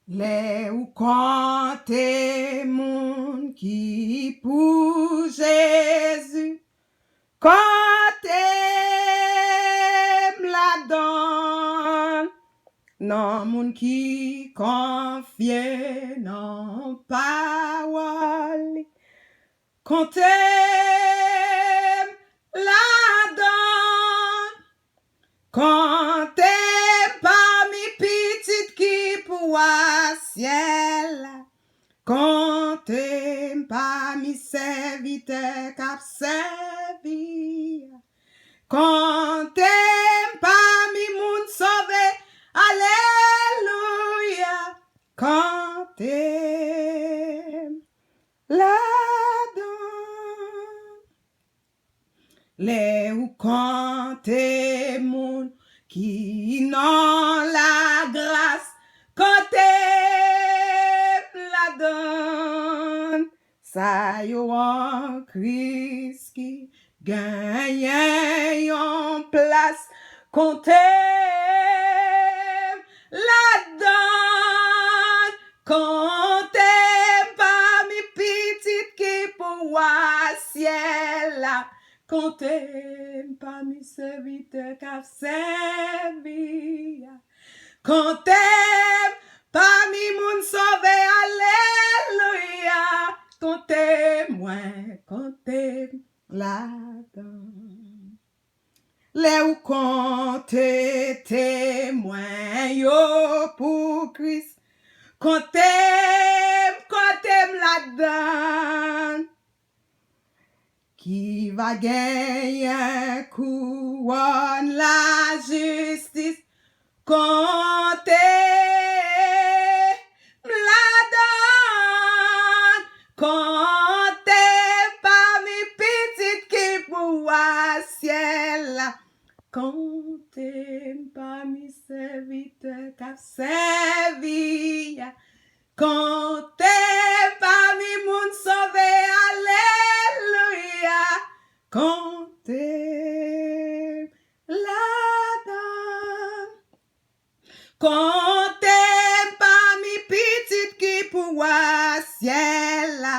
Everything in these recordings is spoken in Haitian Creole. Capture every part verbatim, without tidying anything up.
Lè ou konte moun ki pou Jezi, konte m ladan l. Nan moun ki konfye nan pawòl li, konte m ladan l. Konte m pami pitit ki pou wa syèl la. Konte m pami sèvitè k ap sèvi a. Konte m pami moun sove, alelouya. Konte m ladan. Lè ou konte moun ki nan lagras, konte m ladan l. Sa yo an Kris ki genyen yon plas, konte m ladan l. Konte m pami pitit ki pou wa syèl la. Konte m pami sèvitè k ap sèvi a. Konte m pami moun sove, alelouya. Konte mwen, konte m ladan. Lè ou konte temwen yo pou Kris, konte m, konte m ladan. Ki va genyen kouwòn lajistis, konte m ladan. Konte m pami pitit ki pou wa syèl la. Konte m pami sèvitè k ap sèvi a. Konte m pami moun sove, alelouya. Konte m ladan. Konte m pami pitit ki pou wa syèl la.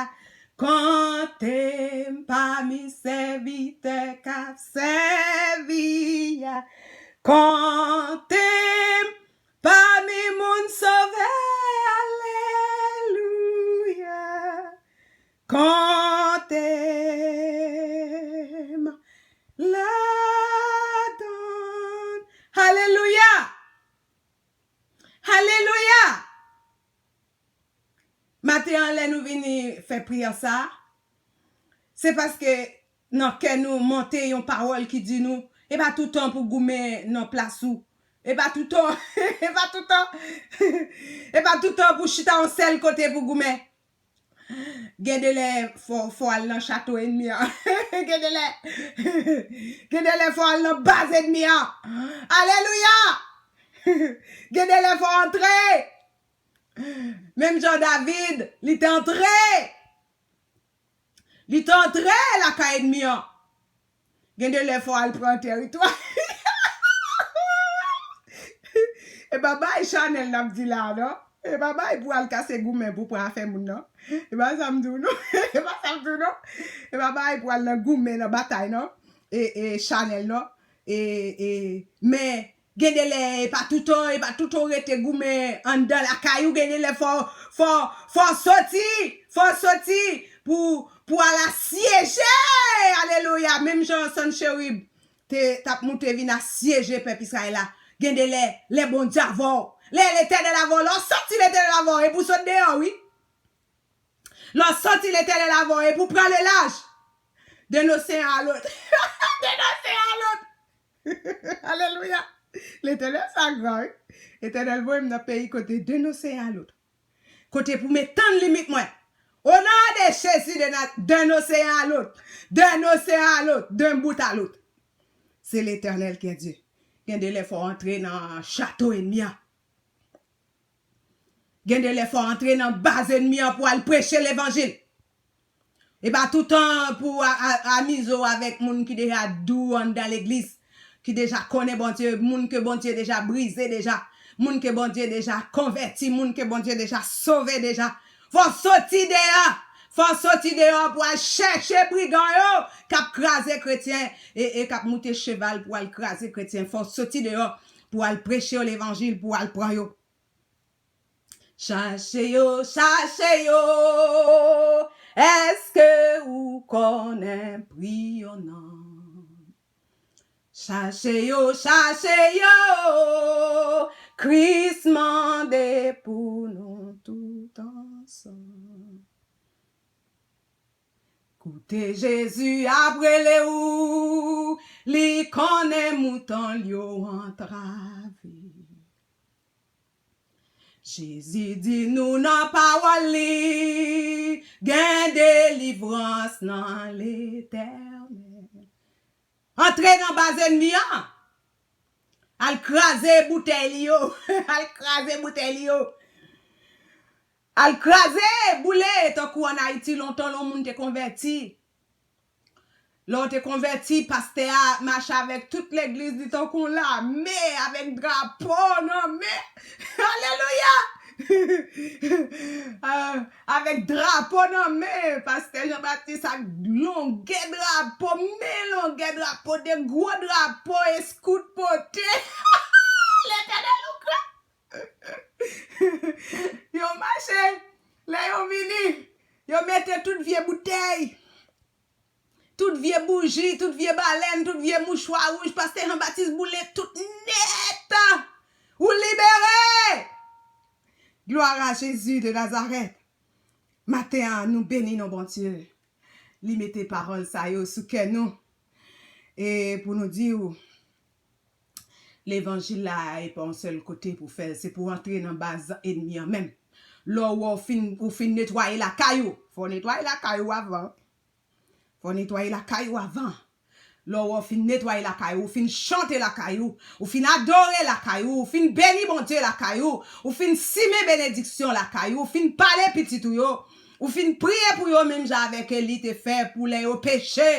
Konte m pami sèvitè k ap sèvi a. Konte m pami moun sove, alelouya. Konte m ladan. Alelouya. Alelouya. Maten an, lè nou vini fè priyè sa, se paske nan kè nou monte yon pawòl ki di nou, e pa toutan pou goumen nan plas ou. E pa toutan, e pa toutan, e pa toutan pou chita yon sèl kote pou goumen. Gen de lè fò, fò al nan chato ènmi an. Gen de lè, gen de lè fò al nan baz ènmi an. Alelouya! Gen de lè fò antre. Menm jan David, li te antre. Li te antre lakay ènmi an. Gen de lè fò al pran teritwa. E pa bay Chanèl n ap di la, non. E pa bay pou al kase goumen pou pran afè moun, non. E pa sa m di w, non. E pa sa m di w, non. E pa bay pou al nan goumen, nan batay, non. E, e Chanèl, non. E, e, men, gen de lè, e pa toutan, e pa toutan w rete goumen anndan lakay ou, gen de lè fò, fò, fò soti, fò soti pou, pou al asyeje, alelouya, menm jan Sancherib te, t ap moute vin asyeje pèp Izrayèl la. Gen de lè, lè Bondye avè w, lè Letènèl avè w, lè w soti Letènèl avè w, e pou sot deyò, wi. Lè w soti Letènèl avè w, e pou pran le laj. D'un océan à l'autre. D'un océan à l'autre. Alelouya. Letènèl sa gran, wi. Letènèl voye m nan peyi kote d'un océan à l'autre. Kote pou m etann limit mwen. O non de Jezi de Na-, d'un océan à l'autre. D'un océan à l'autre. D'un bout à l'autre. Se Letènèl ki Dye. Gen de lè fò w antre nan chato ènmi an. Gen de lè fò w antre nan baz ènmi an pou al preche levanjil. E pa toutan pou a, a, amize w avèk moun ki deja dou anndan legliz, ki deja konnen Bondye, moun ke Bondye deja brize deja, Moun ke Bondye deja konvèti, moun ke Bondye deja sove deja. Fò w soti deyò. Fò w soti deyò pou al chèche brigan yo k ap kraze kretyen e, e k ap moute cheval pou al kraze kretyen. Fò w soti deyò pou al preche yo levanjil, pou al pran yo. Chache yo, chache yo. Èske ou konnen pri yon nonm? Chache yo, chache yo. Kris mande pou nou tout ansanm. Koute Jezi ap rele ou, li konnen mouton l yo antrave. Jezi di nou nan pawòl li, gen delivrans nan Letènèl. Antre nan baz ènmi an. Al kraze boutèy li yo. Al kraze boutèy li yo. Al kraze, boule, tankou ann Ayiti, lontan, lè yon moun te konvèti. Lè w te konvèti, pastè a mache avèk tout legliz li tankou yon lame, avèk drapo nan men. Alelouya! Ah, avèk drapo nan men, pastè Jean Baptiste ak longè drapo, men longè drapo, de gwo drapo, eskout pote. Letènèl ou gran. Yo mache, lè yo vini, yo mete tout vye boutèy, tout vye bouji, tout vye balèn, tout vye mouchwa wouj, pastè Jean Baptiste boule tout nèt. Ou libere! Gloire à Jésus de Nazareth. Maten an, nou beni non Bondye. Li mete pawòl sa yo sou kè nou. E pou nou di w, levanjil la e pa yon sèl kote pou fè l, se pou antre nan baz ènmi an menm. Lè w wè w fin, ou fin netwaye lakay ou, fò w netwaye lakay ou avan. Fò w netwaye lakay ou avan. Lè w wè w fin netwaye lakay ou, ou fin chante lakay ou, ou fin adore lakay ou, ou fin beni Bondye lakay ou, ou fin simen benediksyon lakay ou, ou fin pale pitit ou yo, ou fin priye pou yo menm jan avèk Eli te fè pou lè yo peche,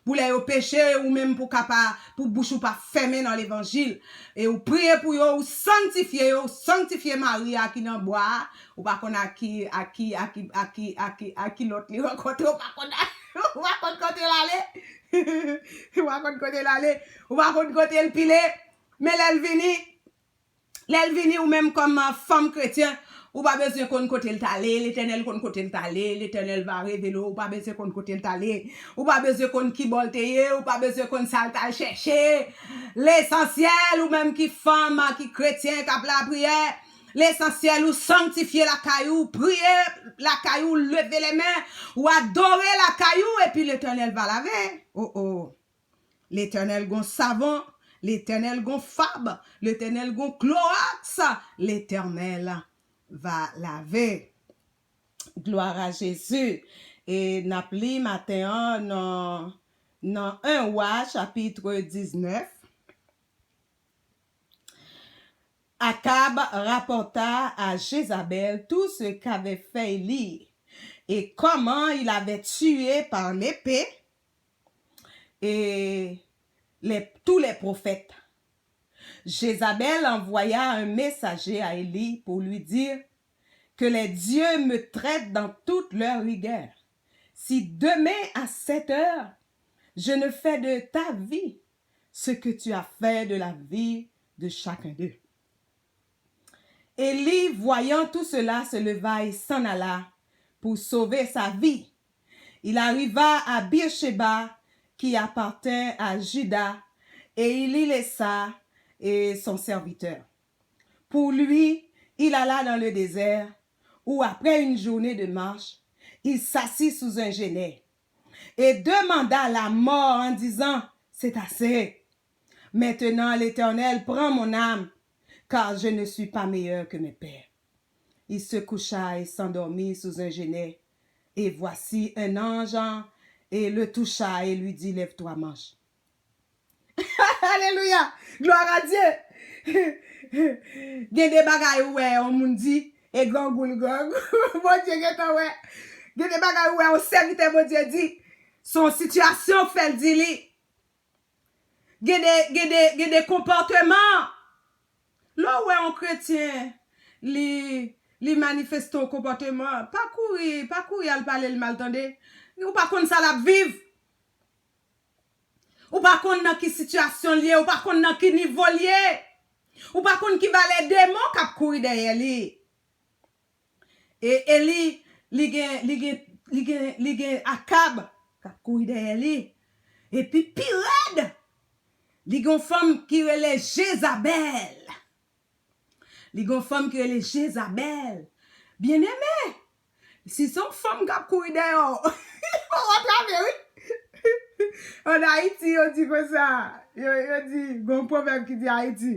pou lè yo peche, ou menm pou ka pa, pou bouch ou pa fèmen nan levanjil. E ou priye pou yo, ou sanktifye yo, ou sanktifye mari a ki nan bwa a, ou pa konn a ki, a ki, a ki, a ki, a ki, a ki lòt li rankontre, ou pa konn, ou pa konn kote l ale. Ou pa konn kote l ale, ou pa konn kote l pile. Men lè l vini, lè l vini, ou menm kòm fanm kretyen, ou pa bezwen konn kote l t ale, Letènèl konn kote l t ale, Letènèl va revele w, ou pa bezwen konn kote l t ale, ou pa bezwen konn ki bò l te ye, ou pa bezwen konn sa l t al chèche. Lesansyèl, ou menm ki fanm, ki kretyen, k ap lapriyè, lesansyèl, ou sanktifye lakay ou, priye lakay ou, leve lemen, ou adore lakay ou, epi Letènèl va lave. Oh, oh. Letènèl gon savon, Letènèl gon fab, Letènèl gon klowaks, Letènèl va lave. Gloire à Jésus. E n ap li maten an nan, nan en Wa, chapit diznèf. Akab rapporta à Jézabel tout ce qu'avait fait Élie et comment il avait tué par l'épée et les, tous les prophètes. Jézabel envoya un messager à Élie pour lui dire que les dieux me traitent dans toute leur rigueur. Si demain à sept heures, je ne fais de ta vie ce que tu as fait de la vie de chacun d'eux. Élie, voyant tout cela, se leva et s'en alla pour sauver sa vie. Il arriva à Beersheba, qui appartient à Juda, et il y laissa et son serviteur. Pour lui, il alla dans le désert, où après une journée de marche, il s'assit sous un genêt et demanda la mort en disant, c'est assez. Maintenant, l'Éternel, prends mon âme, car je ne suis pas meilleur que mes pères. Il se coucha et s'endormit sous un genêt. Et voici un ange et le toucha et lui dit, lève-toi, mange. Alelouya! Glwa a Dye! Gen de bagay ou wè yon moun di, e grangou l grangou. Bondye gentan wè. Gen de bagay ou wè yon sèvitè Bondye di, se yon sitiyasyon k fè l di li. Gen de, gen de, gen de konpòteman Lè w wè yon kretyen, li, li manifeste yon konpòteman, pa kouri, pa kouri al pale l mal, tande. Ou pa konn sa l ap viv. Ou pa konn nan ki sitiyasyon l ye, ou pa konn nan ki nivo l ye. Ou pa konn ki valè demon k ap kouri dèyè li. E, e li, li gen, li gen, li gen, li gen Akab k ap kouri dèyè li. Epi pi rèd, li gen yon fanm ki rele Jezabèl. Li gen yon fanm ki rele Jezabèl. Byeneme, si se yon fanm k ap kouri dèyè w, w ap atrave, wi. Ann Ayiti, yo di konsa, yo, yo di, gen yon pwovèb ki di Ayiti,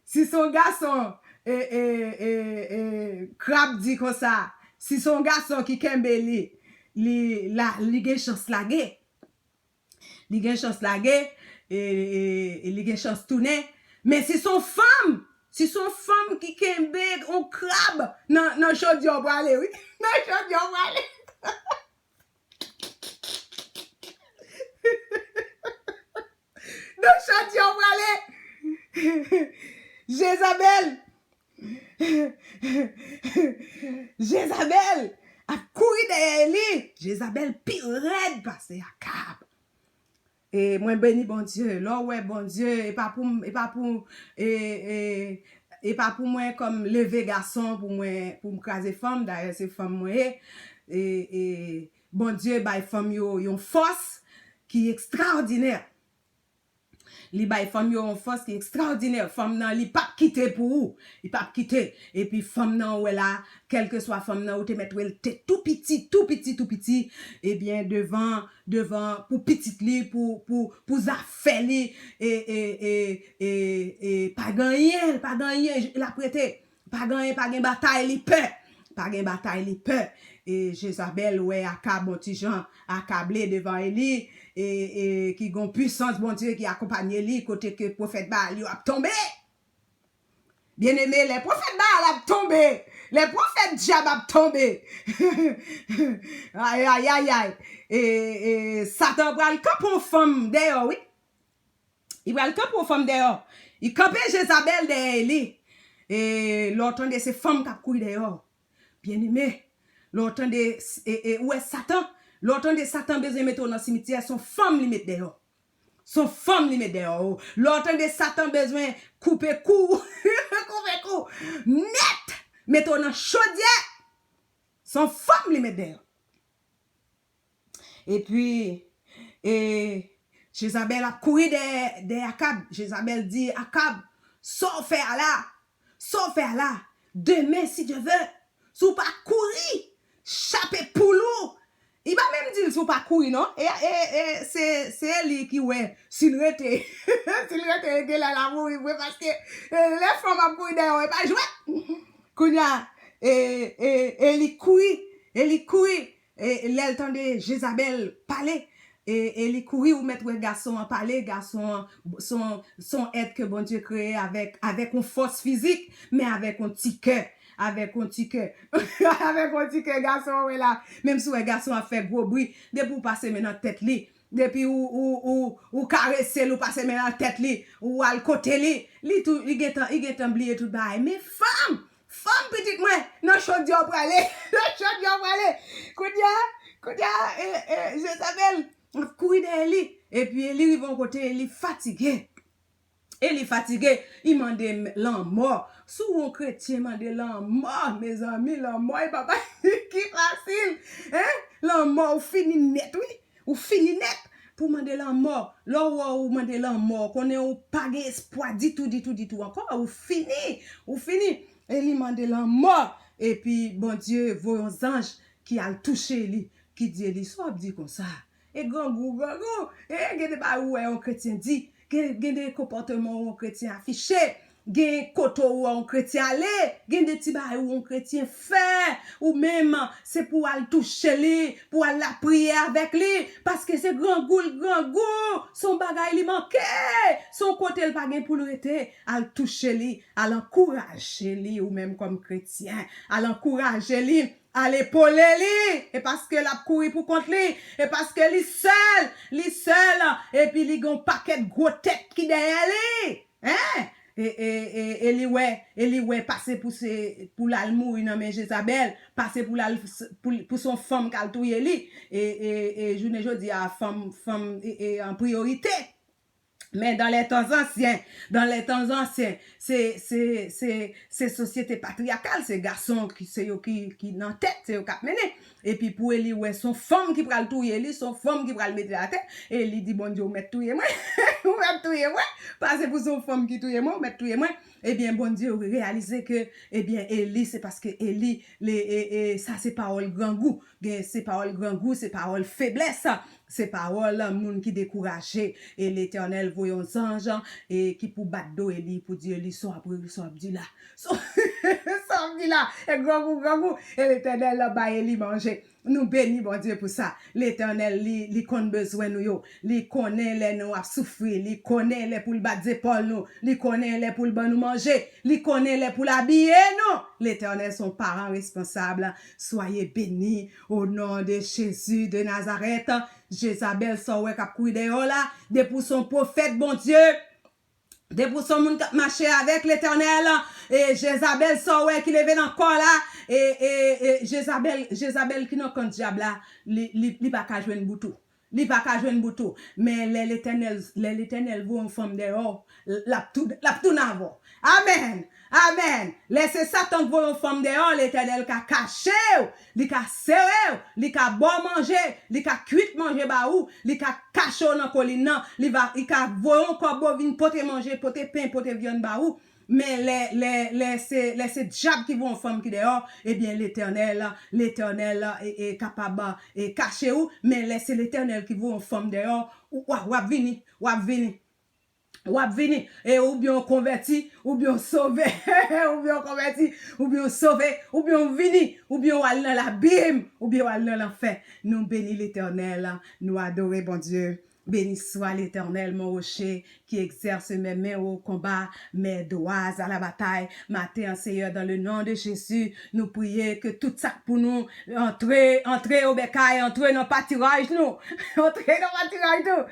si se yon gason, e, e, e, e, krab di konsa, si se yon gason ki kenbe li, li, la, li gen chans lage. Li gen chans lage, e, e, e li gen chans tounen. Men si se yon fanm, si se yon fanm ki kenbe yon krab nan, nan chodyè w prale, wi. Nan chodyè w prale. Nan chodyè w prale. Jezabèl. Jezabèl ap kouri dèyè Eli. Jezabèl pi rèd pase Akab. E mwen beni Bondye. Lè w wè Bondye, e pa pou m, e pa pou, e, e, e pa pou mwen kòm leve gason, pou mwen, pou m kraze fanm. Dayè, se fanm mwen ye. E, e Bondye bay fanm yo yon fòs ki ekstraòdinè. Li bay fanm yo yon fòs ki ekstraòdinè. Fanm nan, li p ap kite pou ou. Li p ap kite. Epi fanm nan, ou wè la, kèlkeswa fanm nan, ou te mèt wè l te tou piti, tou piti, tou piti. Ebyen, devan, devan, pou pitit li, pou, pou, pou zafè li, e, e, e, e, e, pa gen anyen, pa gen anyen, l ap rete. Pa gen, pa gen batay, li pè. Pa gen batay, li pè. E Jezabèl wè Akab yon ti jan akable devan Eli, e, e ki gon pwisans Bondye ki akonpanye li, kote ke pwofèt Baal yo ap tonbe. Byeneme, lè pwofèt Baal ap tonbe, lè pwofèt dyab ap tonbe. Ay, ay, ay, ay. E, e Satan pral kanpe yon fanm dèyè, wi. Li pral kanpe yon fanm dèyè. Li kanpe Jezabèl dèyè Eli. E lè w tande se fanm k ap kouri dèyè w. Byeneme, lè w tande, e, e, ou wè Satan, lè w tande Satan bezwen mete w nan simityè, se yon fanm li met dèyè w. Se yon fanm li met dèyè w. Lè w tande Satan bezwen koupe kou, koupe kou nèt, mete w nan chodyè, se yon fanm li met dèyè w. Epi, e, Jezabèl ap kouri dèyè, dèyè Akab. Jezabèl di Akab, sa w fè a la? Sa w fè a la? Demen, si Dye vle, si w pa kouri, chape poul ou. Li pa menm di l si w pa kouri, non. E, e, e, se, se Eli ki wè si l rete. Si l rete, genlè l ap mouri vre, paske, e, lè fanm ap kouri dèyè w, e pa jwèt. Kounye a, e, e, e li kouri, e li kouri. E lè l tande Jezabèl pale, e, e li kouri, ou mèt wè gason an pale, gason an, se yon, se yon èt ke Bondye kreye avèk, avèk yon fòs fizik, men avèk yon ti kè, avèk yon ti kè. Avèk yon ti kè, gason an wè la, menm si w wè gason an ap fè gwo bri, depi w pase men nan tèt li, depi ou, ou, ou, ou karese l, ou pase men nan tèt li, ou al kote li, li tou, li gentan, li gentan bliye tout bagay. Men fanm, fanm pitit mwen, nan chodyè w prale, nan chodyè w prale. Kounye a, kounye a, e, e, Jezabèl ap kouri dèyè li. Epi Eli rive yon kote, Eli fatige. Eli fatige, li mande lanmò. Si w wè yon kretyen mande lanmò, mezanmi, lanmò e pa bagay ki fasil. Hein? Lanmò, ou fini nèt, wi. Ou fini nèt pou mande lanmò. Lè w wè ou mande lanmò, konnen ou pa gen espwa ditou, ditou, ditou ankò. Ou fini. Ou fini. Eli mande lanmò. Epi Bondye voye yon zanj ki al touche Eli, ki di Eli, sa w ap di konsa? E grangou, grangou. E gen de bagay ou wè yon kretyen di. Gen, gen de konpòteman yon kretyen afiche. Gen kote ou wè yon kretyen ale, gen de ti bagay ou yon kretyen fè, ou menm, se pou w al touche li, pou w al lapriyè avèk li, paske se grangou l grangou, se yon bagay li manke, se yon kote l pa gen pou l rete, al touche li, al ankouraje li, ou menm kòm kretyen, al ankouraje li, al epole li, e paske l ap kouri pou kont li, e paske li sèl, li sèl, epi li gen yon pakèt gwo tèt ki dèyè li, hein? e, e, e, Eli wè, Eli wè pase pou se, pou l al mouri nan men Jezabèl, pase pou l al, pou, pou se yon fanm k al touye li. E, e, e jounen jodi a, fanm, fanm, e, e, an priyorite. Men dans les temps anciens, dans les temps anciens, se, se, se, se sosyete patriyakal, se gason ki, se yo ki, ki nan tèt, se yo k ap mennen. Epi pou Eli wè se yon fanm ki pral touye li, se yon fanm ki pral mete l atè, Eli di Bondye, ou mèt touye mwen, ou mèt touye mwen, pase pou se yon fanm ki touye mwen, ou mèt touye mwen. Ebyen, Bondye reyalize ke, ebyen, Eli, se paske Eli, le, e, e, sa se pawòl grangou. Gen, se pawòl grangou, se pawòl feblès, se pawòl moun ki dekouraje. E Letènèl voye yon zanj, e ki pou bat do Eli, pou di Eli, sa w ap rele, sa w ap di la. Sa w ap di la, e grangou, grangou. E Letènèl bay Eli manje. Nou beni Bondye pou sa. Letènèl, li, li konn bezwen nou yo. Li konnen lè nou ap soufri. Li konnen lè pou l bat zepòl nou. Li konnen lè pou l ban nou manje. Li konnen lè pou l abiye nou. Letènèl se yon paran responsab. Soyez bénis au nom de Jésus de Nazareth. Jezabèl, sa w wè k ap kouri dèyè w la, depi w se yon pwofèt Bondye, depi w se yon moun k ap mache avèk Letènèl, e Jezabèl, sa w wè ki leve nan kò w la, e, e, e Jezabèl, Jezabèl ki nan kan dyab la, li, li, li pa ka jwenn bout ou. Li pa ka jwenn bout ou. Men lè Letènèl, lè Letènèl voye yon fanm dèyè w, l ap tou, l ap tounen avè w. Amèn! Amèn! Lè se Satan k voye yon fanm dèyè w, Letènèl ka kache w, li ka sere w, li ka ba w manje, li ka kwit manje ba ou, li ka kache w nan kolin nan, li va, li ka voye yon kòbo vin pote manje, pote pen, pote vyann ba ou. Men lè, lè, lè se, lè se dyab ki voye yon fanm ki dèyè w, ebyen, Letènèl, Letènèl, e, e, kapab, e, kache ou. Men lè se Letènèl ki voye yon fanm dèyè w, w, w ap vini, w ap vini. W ap vini, e oubyen w konvèti, oubyen w sove, oubyen w konvèti, oubyen w sove, oubyen w vini, oubyen w al nan labim, oubyen w al nan lanfè. Nou beni Letènèl, nou adore Bondye. Béni soit l'Éternel, mon rocher, qui exerce mes mains au combat, mes doigts à la bataille. Maten an, Seyè, dans le nom de Jésus, nou priye ke tout sa k pou nou antre, antre obèkay, antre nan patiraj nou. Antre nan patiraj nou.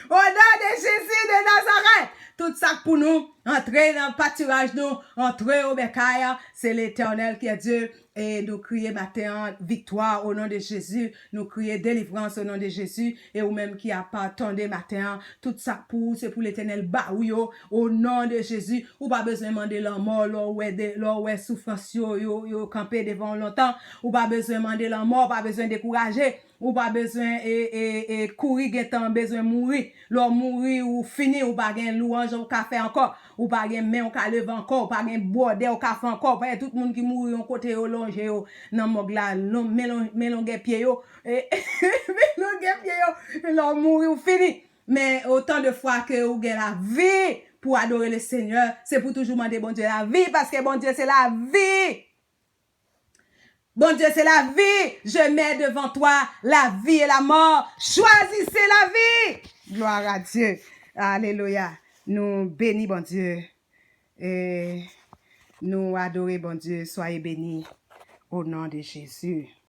Au nom de Jésus de Nazareth, tout sa k pou nou antre nan patiraj nou, antre obèkay, se Letènèl ki Dye. E nou kriye maten an, viktwa o non de Jezi. Nou kriye delivrans o non de Jezi. E ou menm ki ap tande maten an, tout sa k pou ou, se pou Letènèl ba ou yo, o non de Jezi. Ou pa bezwen mande lanmò lè w wè de, lè w wè soufrans yo, yo, yo kanpe devan w lontan. Ou pa bezwen mande lanmò, ou pa bezwen dekouraje. Ou pa bezwen, e, e, e, kouri gentan bezwen mouri. Lè w mouri, ou fini, ou pa gen lwanj ou ka fè ankò. Ou pa gen men ou ka leve ankò, ou pa gen bwòdè ou ka fè ankò. Paske tout moun ki mouri yon kote yo lonje yo nan mòg la, lon-, men lon-, men longè pye yo, e, men longè pye yo, lè w mouri, ou fini. Men otan de fwa ke ou gen lavi pou adore le Senyè, se pou toujou mande Bondye lavi, paske Bondye se lavi. Bondye se lavi. Je mets devant toi la vie et la mort. Choisissez la vie. Gloire à Dieu. Alelouya. Nou beni Bondye. E nou adore Bondye. Soyez bénis au nom de Jésus.